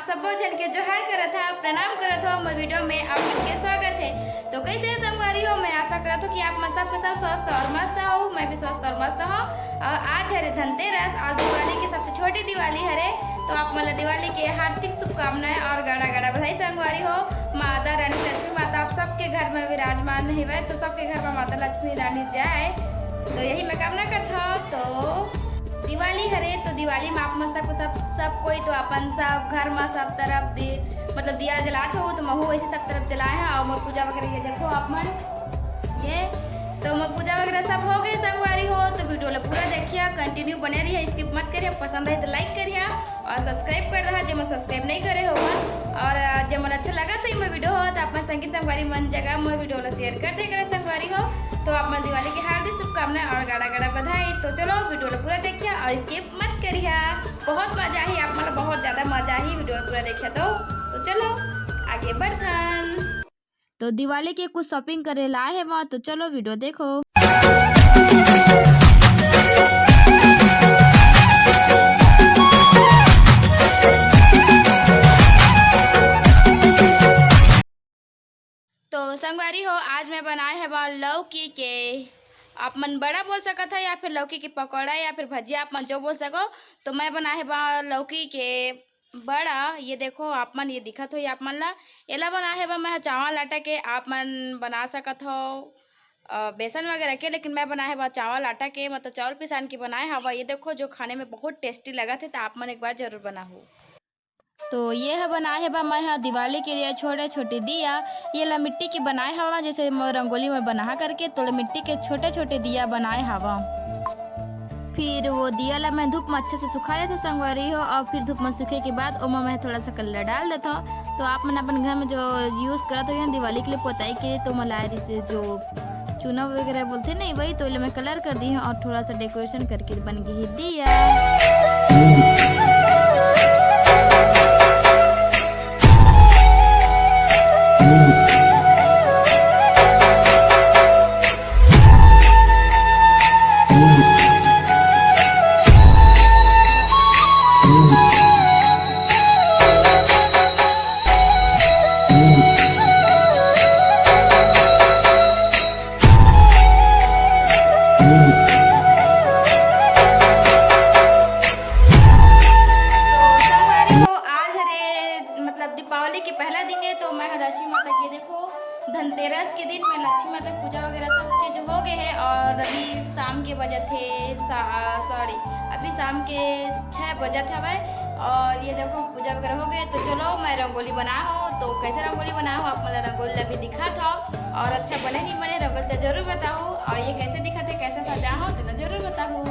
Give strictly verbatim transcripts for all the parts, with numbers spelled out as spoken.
सब्बो झन के जोहार करत हा, प्रणाम करत हो, मोर वीडियो में आप मन के स्वागत है। तो कैसे है संगवारी हो? मैं आशा करत हूँ कि आप मन सब के सब स्वस्थ और मस्त हो। मैं भी स्वस्थ और मस्त हूँ। और आज हरे धनतेरस, आज दिवाली की सबसे छोटी दिवाली हरे, तो आप मन ला दिवाली के हार्दिक शुभकामनाएं और गाड़ा गाड़ा बधाई संगवारी हो। माता रानी लक्ष्मी माता आप सबके घर में विराजमान हवय, तो सबके घर में माता लक्ष्मी रानी जाए, तो यही मैं कामना करत हूँ। तो दिवाली हरे, तो दिवाली में आप मन सब, सब, सब कोई तो अपन सब घर में सब तरफ दे, मतलब दिया जलात हो, तो महू वैसे सब तरफ जलाए हैं। और मैं पूजा वगैरह, ये देखो आप मन, ये तो मैं पूजा वगैरह सब हो गए संगवारी हो। तो वीडियो ला पूरा देखिया, कंटिन्यू बने रहिया, स्किप मत करिया। पसंद आए तो लाइक करिया और सब्सक्राइब कर दहा, जे मन सब्सक्राइब नहीं करे हो मन। और, अ, जे मन अच्छा लगा तो ये मोर वीडियो हो तो अपन संगी संगवारी मन जगह मोर वीडियो ला शेयर कर दे करे संगवारी हो। तो आप मन दिवाली की हार्दिक शुभकामनाएं और गाड़ा गाड़ा बधाई। तो चलो वीडियो ला पूरा देखिया और स्किप मत करिया, बहुत मजा ही आप मन ला, बहुत ज्यादा मजा ही वीडियो पूरा देखिया। तो, तो चलो आगे बढ़थन। तो दिवाली के कुछ शॉपिंग करे ला आए हे वहाँ, तो चलो वीडियो देखो। तो संगवारी हो, आज मैं बनाए हवा लौकी के, आप मन बड़ा बोल सकत हो या फिर लौकी के पकौड़ा या फिर भजिया, आप मन जो बोल सको। तो मैं बनाए हवा लौकी के बड़ा। ये देखो आप मन, ये दिखत हो आप मन ला, एला बनाए हवा मैं ह चावल आटा के, आप मन बना सकत हो, अ, बेसन वगैरह के, लेकिन मैं बनाए हवा चावल आटा के, मतलब चावल पिसान के बनाए हवा। ये देखो जो खाने में बहुत टेस्टी लगत है, तो आप मन एक बार जरूर बनाहू। तो ये ह बनाए हे बा मैं ह दिवाली के लिए छोटे छोटे दिया। ये ला मिट्टी के बनाए हवा, जैसे म-, रंगोली में बना करके, तो मिट्टी के छोटे छोटे दिया बनाए हवा। फिर वो दिया ला मैं धूप में अच्छे से सुखा लेथों संगवारी हो, और फिर धूप में सूखे के बाद ओमा मैं थोड़ा सा कलर डाल देथों। तो आप मन अपन घर में जो यूज करत हो दिवाली के लिए पोताई के लिए, तो मला जैसे जो चूना वगैरह बोलते नहीं, वही तो मैं कलर कर दी हूँ और थोड़ा सा डेकोरेशन करके बन गई है दिया। तो संगवारी हो, आज हरे मतलब दीपावली के पहला दिन है, तो मैं ह लक्ष्मी माता के देखो धनतेरस के दिन में लक्ष्मी माता के पूजा वगैरह सब चीज हो गए है और अभी शाम के बजत है, सॉरी, अभी शाम के छः बजत हवय। और ये देखो पूजा वगैरह हो गए, तो चलो मैं रंगोली बना हो। तो कैसे रंगोली बना हो, आप मतलब रंगोली अभी दिखा था और अच्छा बने नहीं बने रंगोली तो जरूर बताओ। और ये कैसे दिखा थे, कैसे सजा हो, तो जरूर बताओ।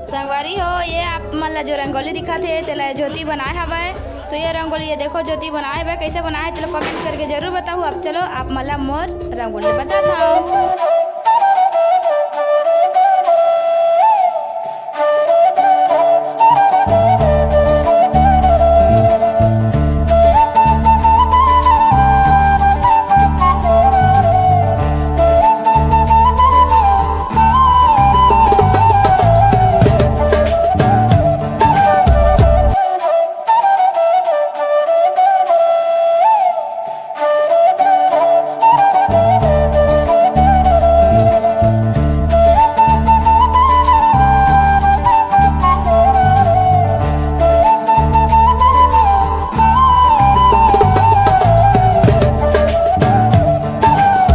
संगवारी हो, ये आप मन ला जो रंगोली दिखा थे, तेला ज्योति बनाए हवय। तो ये रंगोली, ये देखो ज्योति बनाए हवय, कैसे बनाए, तेला कमेंट करके जरूर बताओ। अब चलो आप मन ला मोर रंगोली बता था।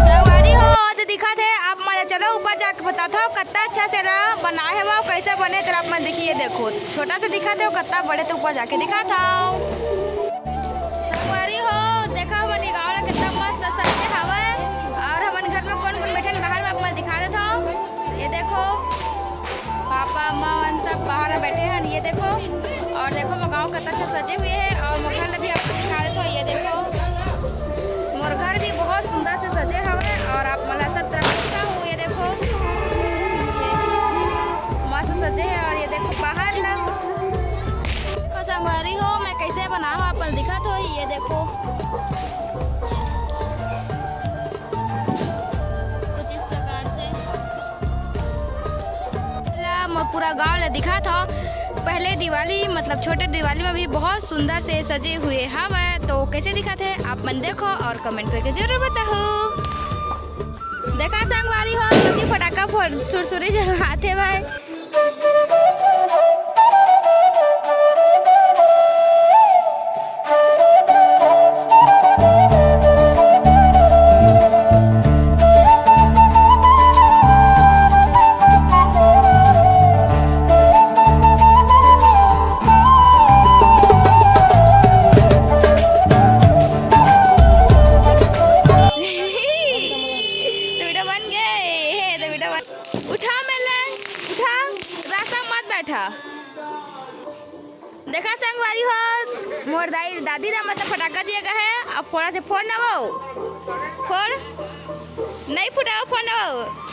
संगवारी हो, तो दिखत हे, आप मन चलो ऊपर जाके बताथव, कतना अच्छा से ला बनाए हव, कैसे बने, तेला आप मन देखिए, देखो, छोटा से दिखत हे, कतना बड़े, तो ऊपर जाके दिखाथव। संगवारी हो, देखा हमन के गाँव ला कितना मस्त सजे हवय, और हमन घर में कौन कौन बैठे हैं बाहर में आप मन दिखा देथव। ये देखो, पापा, अम्मा, मन सब बाहर में बैठे हैं। ये देखो, और देखो, मोर गाँव कितना अच्छा सजे हुए है, और मोर घर भी आपको दिखा देता हूँ। ये देखो, मोर घर भी बहुत सुंदर से सजे हवे, और आप मन ला सब तरफ दिखा हूँ। ये देखो, ये मस्त सजे है, और ये देखो बाहर ला, देखो संगवारी हो, मैं कैसे बना हूँ, आप मन दिखा तो। ये देखो, कुछ इस प्रकार से ला मैं पूरा गांव ला दिखा था। पहले दिवाली, मतलब छोटे दिवाली में भी बहुत सुंदर से सजे हुए हवय, तो कैसे दिखत हे आप मन देखो और comment करके जरूर बताओ। देखा संगवारी हो, कति फटाका फोड़, सुरसुरी जलाथे भाई। तो video बन गए, हे, तो video बन, उठा मेले, उठा, रास्ता मत बैठा। देखा संगवारी हो, मोर दाई दादी ला मतलब फटाका दिए गए है, अब फोड़ा से फोड़ ना वो, फोड़, नहीं फुटाओ, फोड़ ना वो।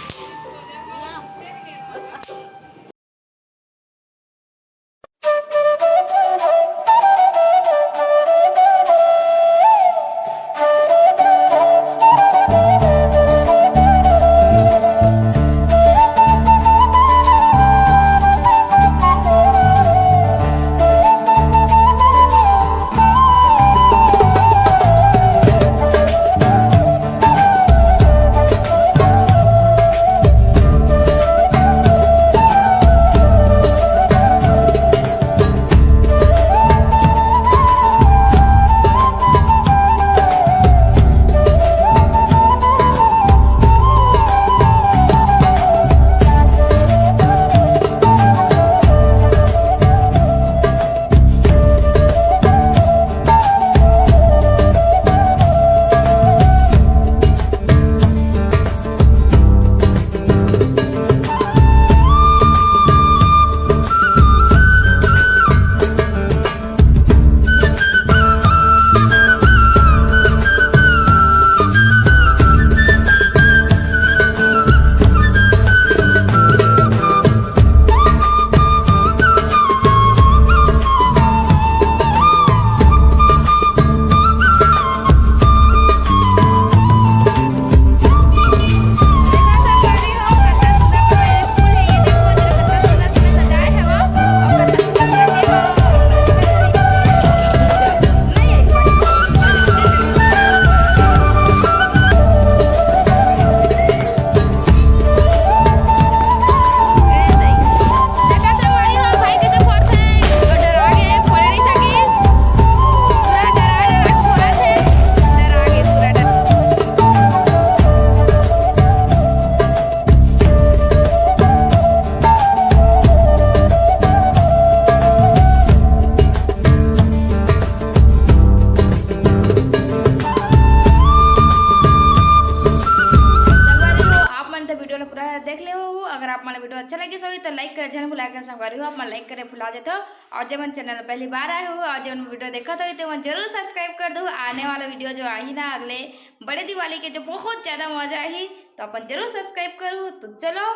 संगवारी हो, आप मन तो video ला पूरा देख ले हो। अगर आप मन video अच्छा लगे होही तो like करे झन भुला कर संगवारी हो, आप मन like करे भुला जाथो। और जे मन channel पहली बार आए हो और जे मन video देखत हो तो मन जरूर subscribe कर दो। आने वाला video जो आही ना अगले बड़े दिवाली के, जो बहुत ज्यादा मजा आही, तो अपन जरूर subscribe करो। तो चलो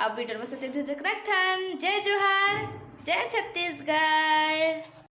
अब video बस इतने दूर तक रखथन। जय जोहार, जय छत्तीसगढ़।